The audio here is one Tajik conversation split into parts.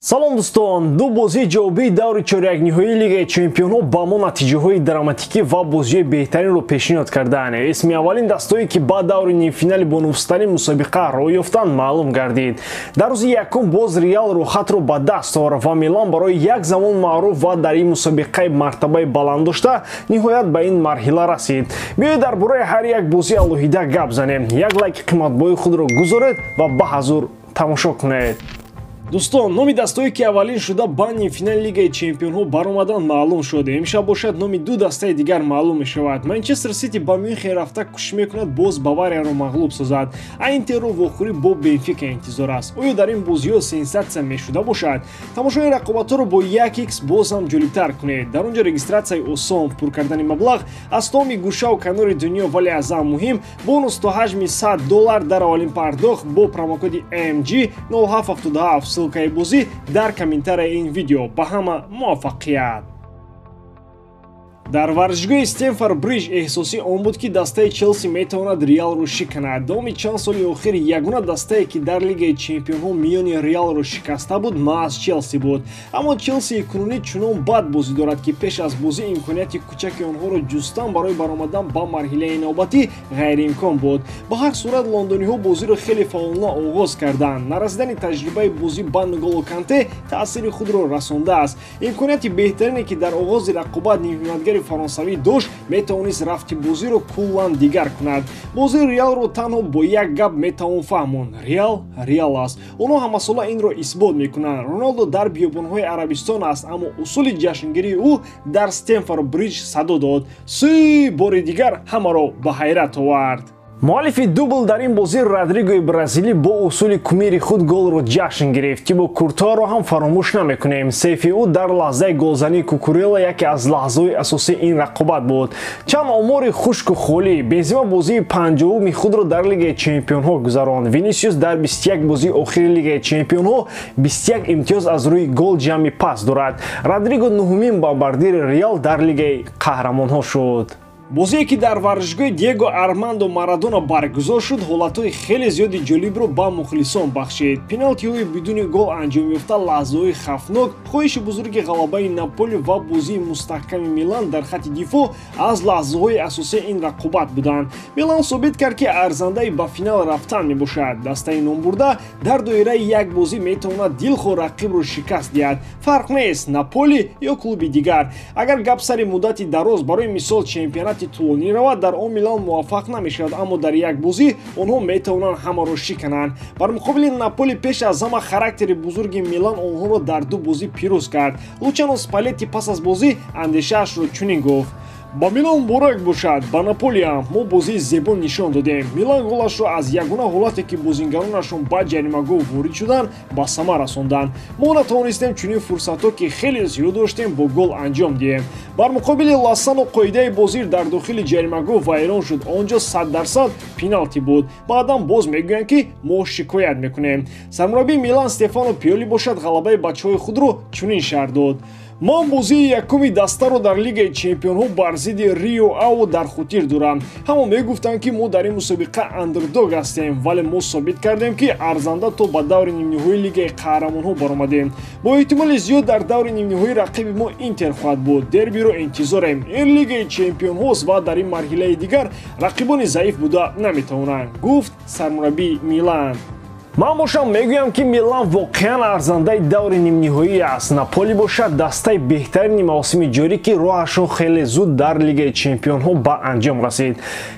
Салом дӯстон, ду бозии ҷавобии даври чорякниҳоии Лигаи Чемпионҳо ба мо натиҷаҳои драматикӣ ва бозиҳои беҳтаринро пешниҳод карданд. Исми аввалин дастое ки ба даври нимфинали бонуфузтарин мусобиқа роҳ ёфтанд, маълум гардид. Дар рӯзи якум боз Реал рӯхатро ба даст овард ва Милан барои як замон маъруф ва дар ин мусобиқаи мартабаи баланд дошта ниҳоят ба ин марҳила расид. Биёед дар бораи ҳар як бозӣ алоҳида гап занем. Як лайки қиматбои худро гузоред ва ба ҳазур тамошо кунед. Дӯстон, номи дастое ки аввалин шуда ба нимфинали Лигаи Чемпионҳо баромадан маълум шуд. Имшаб бошад номи ду дастаи дигар маълум мешавад. Манчестер Сити ба Мюнхен рафта кӯшиш мекунад боз Баварияро мағлуб созад, а Интерро вохӯрӣ бо Бенфика интизор аст. Оё дар ин бозиҳо сенсатсия мешуда бошад? Тамошои рақобатҳоро бо 1x боз ҳам ҷолибтар кунед. Дар он ҷо регистратсияи осон, пур кардани маблағ аз тамоми гӯшаву канори дунё, вале аз ҳам муҳим бонус то ҳаҷми $100 дар аввалин пардохт бо промокоди MG 0777. Ссылкаи бозӣ дар комментарияи ин видео. Ба ҳама муваффақият! Дар варзишгоҳи Стемфорд Бриҷ эҳсосӣ он буд, ки дастаи Челси метавонад Реалро шиканад. Давоми чанд соли охир ягона дастае, ки дар Лигаи Чемпионҳо миёни Реалро шикаста буд, маҳз Челси буд. Аммо Челсии кунунӣ чунон бад бозӣ дорад, ки пеш аз бозӣ имконияти кӯчаки онҳоро ҷустан барои баромадан ба марҳилаи навбатӣ ғайриимкон буд. Ба ҳар сурат лондониҳо бозиро хеле фаъолона оғоз карданд. Нарасидани таҷрибаи бозӣ ба Нголо Канте таъсири худро расондааст. Имконияти беҳтарине, ки дар оғози рақобат нимҳимоятгари фаронсавӣ дошт, метавонист рафти бозиро куллан дигар кунад. Бозии Реалро танҳо бо як гап метавон фаҳмонд: Реал Реал аст. Онҳо ҳамасола инро исбот мекунанд. Роналдо дар биёбонҳои Арабистон аст, аммо усули ҷашнгирии ӯ дар Стемфорд Бриҷ садо дод. Се бори дигар ҳамаро ба ҳайрат овард. Муаллифи дубл дар ин бозӣ Родригои бразилӣ бо усули кумири худ голро ҷашн гирифт, ки бо Куртуаро ҳам фаромӯш намекунем. Сейфи ӯ дар лаҳзаи голзании Кукурела яке аз лаҳзаҳои асосии ин рақобат буд. Чанд омори хушку холӣ. Бензима бозии панҷоҳуми худро дар Лигаи Чемпионҳо гузаронд. Винисиус дар 21 бозии охири Лигаи Чемпионҳо 21 имтиёз аз рӯи гол ҷамъи пас дорад. Родриго нуҳумин бомбардири Реал дар Лигаи Қаҳрамонҳо шуд. Бозие ки дар варзишгоҳи Диего Армандо Марадона баргузор шуд, ҳолатҳои хеле зиёди ҷолибро ба мухлисон бахшид. Пеналтиҳои бидуни гол анҷом ёфта, лаҳзаҳои хавфнок, хоҳиши бузурги ғалабаи Наполи ва бозии мустаҳками Милан дар хатти дифоъ аз лаҳзаҳои асосии ин рақобат буданд. Милан собит кард, ки арзандаи ба финал рафтан мебошад. Дастаи номбурда дар доираи як бозӣ метавонад дилхоҳ рақибро шикаст диҳад. Фарқ нест Наполи ё клуби дигар. Агар гап сари муддати дароз, барои мисол чемпионати тӯлонӣ равад, дар он Милан муваффақ намешавад, аммо дар як бозӣ онҳо метавонанд ҳамаро шикананд. Бар муқобили Наполи пеш аз ҳама характери бузурги Милан онҳоро дар ду бозӣ пирӯз кард. Лучано Спалетти пас аз бозӣ андешаашро чунин гуфт: ба Милан муборак бошад, ба Наполиам мо бозии зебо нишон додем. Милан голашро аз ягона ҳолате, ки бозингаронашон ба ҷаримагоҳ ворид шуданд, ба самар расонданд. Мо натавонистем чунин фурсатҳо, ки хеле зиёд доштем, бо гол анҷом диҳем. Бар муқобили Лассано қоидаи бозир дар дохили ҷаримагоҳ вайрон шуд. Он ҷо 100% пеналти буд. Баъдан боз мегӯянд, ки мо шикоят мекунем. Сармураббии Милан Стефано Пиоли бошад ғалабаи бачаҳои худро чунин шарҳ дод: ман бозии якуми дастаро дар Лигаи Чемпионҳо бар зидди Рио Ао дар хотир дорам. Ҳама мегуфтанд, ки мо дар ин мусобиқа андердог ҳастем, вале мо собит кардем, ки арзанда то ба даври нимниҳоии Лигаи Қаҳрамонҳо баромадем. Бо эҳтимоли зиёд дар даври нимниҳоӣ рақиби мо Интер хоҳад буд. Дербиро интизорем. Ин Лигаи Чемпионҳост ва дар ин марҳилаи дигар рақибони заиф буда наметавонанд, гуфт сармураббии Милан. Ман бошам мегӯям, ки Милан воқеан арзандаи даври нимниҳоӣ аст. Наполи бошад дастаи беҳтарини мавсими ҷорӣ, ки роҳашон хеле зуд дар Лигаи Чемпионҳо ба анҷом расид.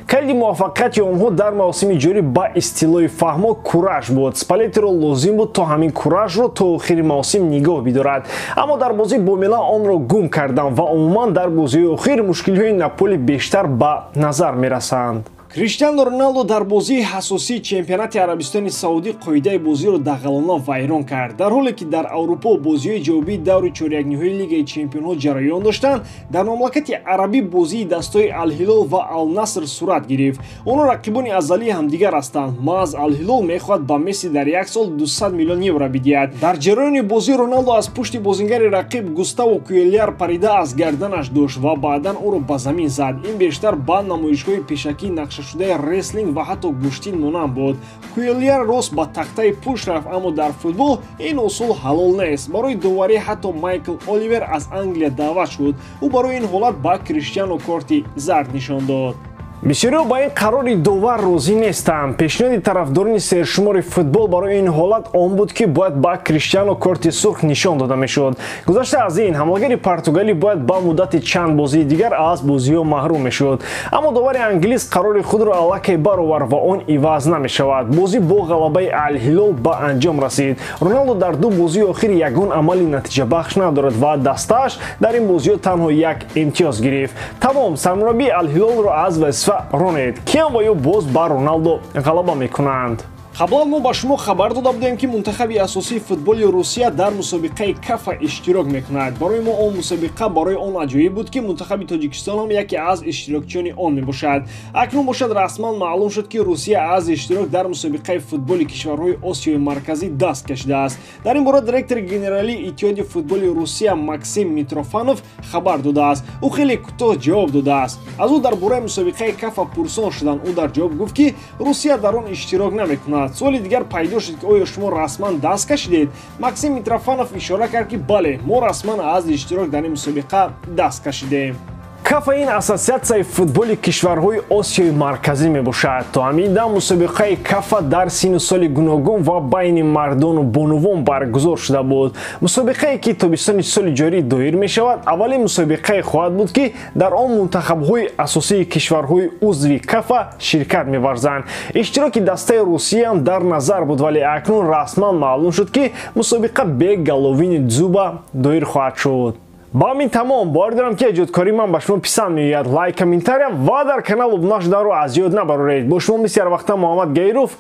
Калиди муваффақияти онҳо дар мавсими ҷорӣ ба истилоҳи фаҳмо кураж буд. Спалеттиро лозим буд то ҳамин куражро то охири мавсим нигоҳ бидорад, аммо дар бозӣ бо Милан онро гум карданд ва умуман дар бозиҳои охир мушкилиҳои Наполи бештар ба назар мерасанд. Криштиану Роналдо дар бозии ҳассосии чемпионати Арабистони Саудӣ қоидаи бозиро дағалона вайрон кард. Дар ҳоле ки дар Аврупо бозиҳои ҷавобии даври чорякниҳоии Лигаи Чемпионҳо ҷараён доштанд, дар мамлакати арабӣ бозии дастҳои Алҳилол ва Алнаср сурат гирифт. Онҳо рақибони азалии ҳамдигар ҳастанд. Маҳз Алҳилол мехоҳад ба Месси дар як сол 200 миллион евро бидиҳад. Дар ҷараёни бозӣ Роналдо аз пушти бозингари рақиб Густаво Куэльяр парида аз гарданаш дошт ва баъдан ӯро ба замин зад. Ин бештар ба намоишҳои пешакии нақша нақшашудаи реслинг ва ҳатто гӯштин монанд буд. Куэльяр рост ба тахтаи пушт рафт, аммо дар футбол ин усул ҳалол нест. Барои доварӣ ҳатто Майкл Оливер аз Англия даъват шуд. Ӯ барои ин ҳолат ба Криштиану корти зард нишон дод. Бисёриҳо ба ин қарори довар розӣ нестанд. Пешниҳоди тарафдорони сершумори футбол барои ин ҳолат он буд, ки бояд ба Криштиану корти сурх нишон дода мешуд. Гузашта аз ин, ҳамлагари португалӣ бояд ба муддати чанд бозии дигар аз бозиҳо маҳрум мешуд. Аммо довари англис қарори худро аллакай баровард ва он иваз намешавад. Бозӣ бо ғалабаи Алҳилол ба анҷом расид. Роналдо дар ду бозии охир ягон амали натиҷабахш надорад ва дастааш дар ин бозиҳо танҳо як имтиёз гирифт. Тамом, сармураббии Алҳилолро аз вазифа ронед. Киам ва ё боз ба Роналдо ғалаба мекунанд. Қаблан мо ба шумо хабар дода будем, ки мунтахаби асосии футболи Русия дар мусобиқаи Кафа иштирок мекунад. Барои мо он мусобиқа барои он аҷоиб буд, ки мунтахаби Тоҷикистон ҳам яке аз иштирокчиёни он мебошад. Акнун бошад, расман маълум шуд, ки Русия аз иштирок дар мусобиқаи футболи кишварҳои Осиёи Марказӣ даст кашидааст. Дар ин бора директори генералии Иттиҳоди футболи Русия Максим Митрофанов хабар додааст. Ӯ хеле кӯтоҳ ҷавоб додааст. Аз ӯ дар бораи мусобиқаи Кафа пурсон шуданд. Ӯ дар ҷавоб гуфт, ки Русия дар он иштирок намекунад. Суоли дигар пайдо шуд, ки оё шумо расман даст кашидед? Максим Митрофанов ишора кард, ки бале, мо расман аз иштирок дар ин мусобиқа даст кашидем. Кафа ин ассотсиатсияи футболи кишварҳои Осиёи Марказӣ мебошад. То ҳамин дам мусобиқаи Кафа дар синну соли гуногун ва байни мардону бонувон баргузор шуда буд. Мусобиқае, ки тобистони соли ҷорӣ доир мешавад, аввалин мусобиқае хоҳад буд, ки дар он мунтахабҳои асосии кишварҳои узви Кафа ширкат меварзанд. Иштироки дастаи Русияам дар назар буд, вале акнун расман маълум шуд, ки мусобиқа бе Головини Дзюба доир хоҳад шуд. Ба ҳамин тамом. Бовар дорам, ки эҷодкории ман ба шумо писанд меояд. Лайк, комментария ва дар канал обуна шуданро аз ёд набароред. Бо шумо мисли ҳарвақта Муҳаммад Гаиров.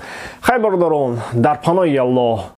Хайр, бародарон, дар паноҳи Аллоҳ.